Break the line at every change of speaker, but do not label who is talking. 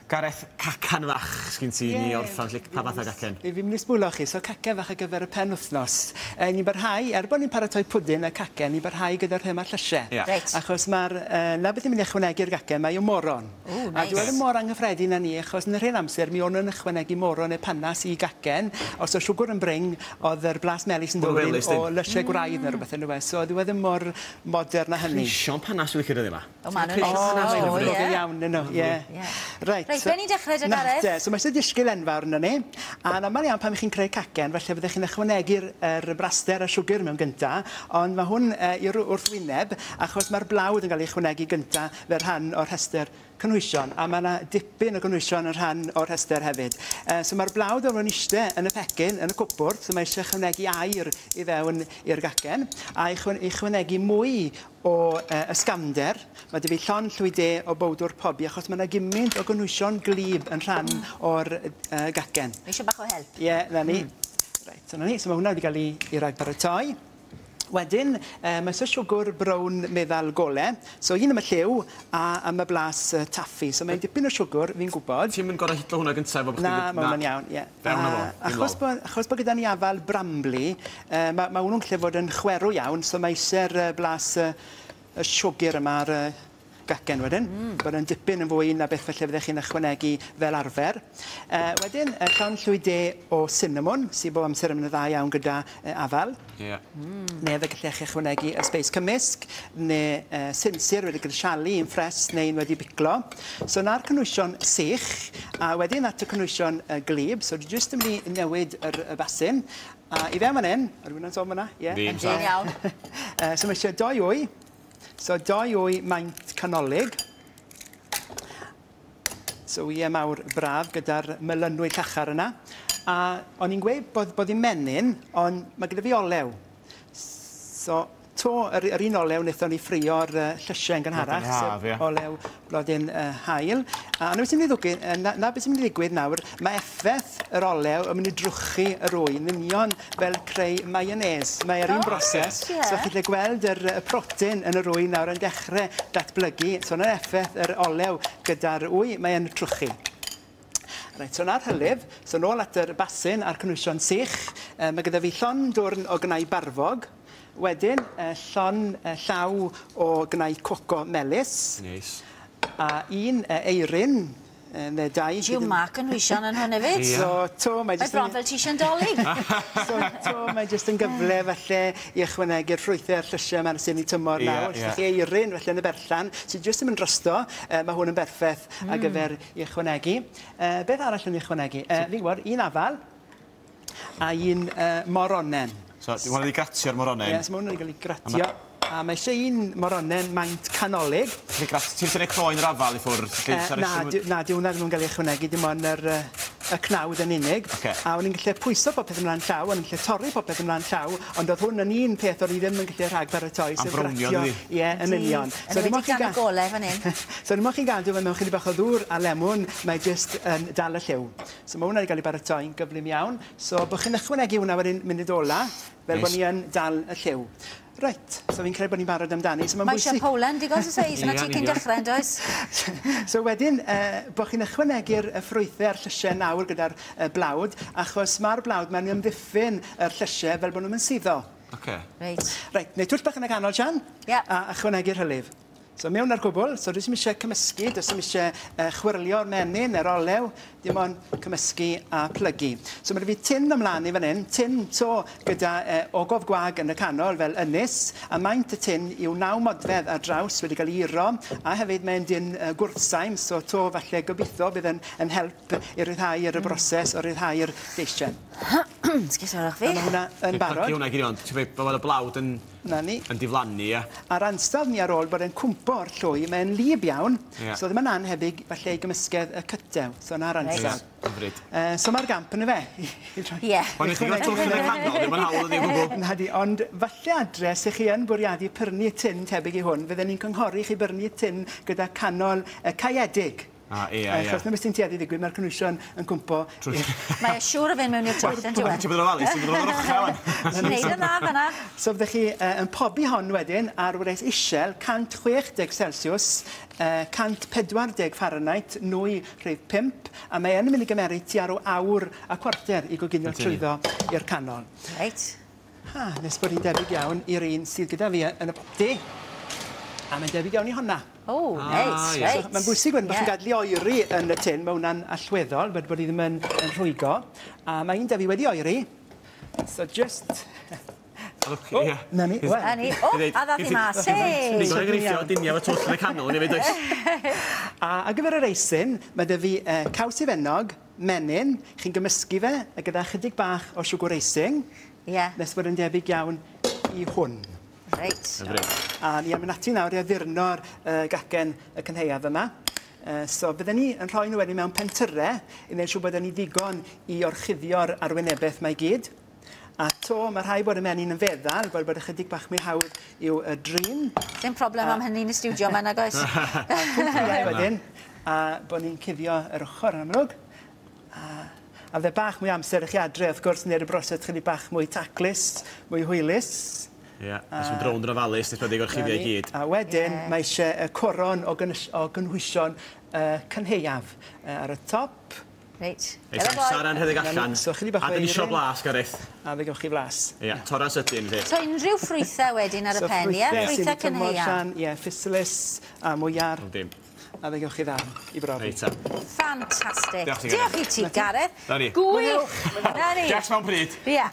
Gareth, cacan fach sgyn ti ni orffan, lle pa fath o gacen?
Fi mynd i sbwylo chi, so cacen fach ar gyfer y penwythnos. Ni'n barhau, er bod ni'n paratoi pwdin a cacen, ni'n barhau gyda'r thema llysiau.
Yeah.
Reit.
Achos mae'r, na beth ni'n mynd i ychwanegu'r gacen, mae yw moron.
Ww,
A
nice.
dyw e ddim mor anghyffredin â ni, achos yn yr hen amser, mi o'n nhw'n ychwanegu moron neu panas i gacen. Os oedd siwgr yn brin, oedd yr blas melys yn dod
Melys,
o
dim.
lysiau gwraidd neu rhywbeth yn yw e. So dyw e ddim mor modern â hynny.
Creision panas dwi'n licio dyddiau yma.
O, ma' nhw'n
O,
neis. O,
lyfli
ie.
iawn yn nhw, ie.
Ie.
Reit,
Reit, be ni'n dechrau 'da,
Na,
Gareth?
te, so mae eisiau disgyl enfawr yna ni. A'n aml iawn pan chi'n creu cacen, falle byddech chi'n ychwanegu'r yr braster a siwgr mewn gynta, ond mae hwn i'r wrthwyneb, achos mae'r blawd yn cael ei ychwanegu gynta fel rhan o'r rhestr cynhwysion, a mae yna dipyn o gynhwysion yn rhan o'r rhestr hefyd. So mae'r blawd o'n eistedd yn y pecyn, yn y cwpwrdd, so mae eisiau ychwanegu aer i fewn i'r gacen, a ychwanegu mwy o ysgafnder. Mae 'da fi llond llwy de o bowdwr pobi, achos mae yna gymaint o gynhwysion glyb yn rhan o'r gacen.
Mae eisiau bach o help.
Ie, na ni. Reit, so na ni. So mae hwnna wedi cael ei ragbaratoi. Wedyn, mae eisiau siwgr brown meddal gole. So un am y lliw a am y blas taffi. So mae'n dipyn o siwgr, fi'n gwybod.
Ti'n mynd gorau hidlo hwnna gyntaf efo bod
Na,
chdi'n
mae hwnna'n iawn, ie.
Fewn â fo,
A
dim
achos
lol.
Achos bod gyda ni afal brambli, ma hwnnw'n gallu fod yn chwerw iawn, so mae eisiau'r blas y siwgr yma ar y gacen wedyn. Bod yn dipyn yn fwy na beth falle fyddech chi'n ychwanegu fel arfer. Wedyn, llond llwy de o cinnamon, sydd bob amser yn mynd yn dda iawn gyda afal. Neu fe gallech chi ychwanegu y sbeis cymysg, neu sinsir wedi grisialu yn ffres neu un wedi biclo. So na'r cynhwysion sych, a wedyn at y cynhwysion glib, so dwi jyst yn mynd i newid y basin. A i fewn fan hyn, ar rhywun yn sôn fan'na? Ie.
Ddim
Yndyn
sôn.
iawn.
So mae eisiau doi wy. So doi wy maint canolig. So wyau mawr braf gyda'r melynwy llachar yna. A o'n i'n gweud bod hi'n menyn, ond mae gyda fi olew. So to yr un olew wnaethon ni ffrio'r llysiau yn gynharach,
Blodyn haf,
sef
ie.
olew blodyn haul. A na beth sy'n mynd i ddigwydd, na beth sy'n mynd i ddigwydd nawr, mae effaith yr olew yn mynd i drwchu yr wy, yn union fel creu mayonnaise. Mae yr un
O,
broses.
ie.
So chi'n gallu gweld y protein yn yr wy nawr yn dechrau datblygu. So na'r effaith yr olew gyda'r wy, mae'n trwchu. Reit, so na'r hylif, so nôl at yr basin a'r cynhwysion sych. Mae gyda fi llond dwrn o gnau barfog. Wedyn, llond llaw o gnau coco melys.
Neis.
A un eirin, neu dau.
Jiw, ma' cynhwysion yn hwn hefyd.
Ie.
So, to, mae
Mae
jyst
bron
yn
fel ti eisiau'n Dolig.
So, to, mae jyst yn gyfle falle i ychwanegu'r ffrwythau a'r llysiau yma sy'n ei tymor nawr. Os ydych chi eirin felly yn y berllan, sydd jyst yn mynd drosto, mae hwn yn berffaith ar gyfer i ychwanegu. Beth arall yn ei ychwanegu? Fi'n gwybod, un afal a un moronen.
So, dwi'n wedi gratio'r moronen.
Ie, so mae hwn wedi cael ei gratio. A mae eisiau un moronen maint canolig.
Ti'n tynnu croen yr afal i ffwrdd?
Na, na, di hwnna ddim yn cael ei ychwanegu, dim ond y cnawd yn unig. A o'n i'n gallu pwyso popeth ymlaen llaw, o'n i'n gallu torri popeth ymlaen llaw, ond oedd hwn yn un peth o'n i ddim yn gallu rhagbaratoi,
Am
sef
brownio,
gratio.
dydi?
Ie, yn union.
Yn
dim ond
enwedig
chi'n
dan y golau fan hyn.
So dim ond chi'n gadw fe mewn chydig bach o ddŵr a lemwn, mae jyst yn dal y lliw. So mae hwnna wedi cael ei baratoi'n gyflym iawn. So bod chi'n ychwanegu hwnna wedyn munud ola, fel bod
Neis.
ni yn dal y lliw. Reit, so fi'n credu bod ni'n barod amdani. So mae'n
Mae eisiau
bwysig.
powlen digon o seis, na
Ie,
ti
yn
cyn
union.
dechrau, yn does?
So wedyn, bod chi'n ychwanegu'r ffrwythau a'r llysiau nawr gyda'r blawd, achos mae'r blawd mae'n ymddiffyn yr llysiau fel bod nhw'n suddo.
Reit.
Reit, neu twll bach yn y canol, Sian,
Ie.
a ychwanegu'r hylif. So mewn ar gwbl, so does dim eisiau cymysgu, does dim eisiau chwyrlio'r menyn neu'r olew, dim ond cymysgu a plygu. So mae 'da fi tin ymlaen i fan hyn, tin to gyda ogof gwag yn y canol fel ynys, a maint y tin yw 9 modfedd ar draws wedi cael ei iro, a hefyd mae'n din gwrthsaim, so to falle gobeithio bydd yn help i ryddhau'r broses o ryddhau'r deisen.
Esgusodwch fi.
A mae hwnna yn
Ti'n
barod.
plygu hwnna gyd i fewn. Ti'n meddwl bod y blawd yn
Na ni.
yn diflannu, ie.
A'r ansawdd ni ar ôl bod e'n cwmpo'r llwy, mae'n lib iawn,
Ie.
so ddim yn anhebyg falle i gymysgedd y cytew, so na'r
Reit.
ansawdd.
Hyfryd.
So mae'r gamp yn y fe.
Ie.
Ond i chi gael twll yn y canol, ddim yn hawdd ydi o gwbl.
Na di, ond falle adre, se chi yn bwriadu prynu tin tebyg i hwn, fydden ni'n cynghori chi brynu tin gyda canol caeedig.
Ie, ie.
Achos na beth sy'n tueddu i ddigwydd, mae'r cynhwysion yn cwmpo.
Mae e siŵr o fynd mewn i'r twll, yn diwedd.
Ti'n bod yn ofalus, ti'n bod yn ochr wan.
Ti'n neud yn dda fan'na.
So fyddech chi yn pobi hon wedyn ar wres isel, 160 Celsius, 140 Fahrenheit, nwy rhif 5, a mae yn mynd i gymeru tua rhyw awr a chwarter i goginio trwyddo i'r canol.
Reit.
Ha, nes bod hi'n debyg iawn i'r un sydd gyda fi yn y popty. A mae'n debyg iawn i honna.
O, reit, reit.
So, mae'n bwysig wedyn bod chi'n gadw i oeri yn y tin, mae hwnna'n allweddol, bod hi ddim yn rhwygo. A mae un da fi wedi oeri, so just...
O,
na ni, wel.
Na ni, o, a ddath hi mas, hei!
Ni'n gorau greithio dinia efo twll yn y canol, ni fe does.
A ar gyfer yr eisin, mae da fi caws ifennog, menyn, chi'n gymysgu fe, a gyda chydig bach o siwgr eising.
Ie.
Nes bod yn debyg iawn i hwn.
Reit.
A ni am mynd ati nawr i addurno'r gacen y cynhaeaf yma. So bydden ni yn rhoi nhw wedyn mewn pentyrau i wneud siŵr bod ni ddigon i orchuddio'r arwynebedd mae i gyd. A to, mae rhai bod y menyn yn feddal, fel bod ychydig bach mwy hawdd i'w drin.
Dim problem am hynny yn y stiwdio yma, nag oes?
A wedyn, a bod ni'n cuddio yr ochr yn amlwg. A fydde bach mwy amser i chi adre, wrth gwrs, wneud y broses chydig bach mwy taclus, mwy hwylus.
Ie, os mae'n drôn yn ofalus, nes bod ei gorchuddio i gyd.
A wedyn, mae eisiau y coron o gynhwysion cynhaeaf ar y top.
Reit.
Reit, amser yn rhedeg allan.
So, chydig bach o
A dyn ni isio
eirin.
blas, Gareth.
A fe gewch chi flas.
Ie, torra sydyn, felly.
So, unrhyw ffrwythau wedyn ar y pen, ie? Ffrwythau cynhaeaf.
Ie, physalis a mwyar.
Dim.
A fe gewch chi ddarn i brofi.
Reit, ta.
Ffantastig.
Diolch i ti,
Diolch i ti, Gareth.
Na ni.
Gwych. Na ni.
Jacks mewn pryd.
Ie.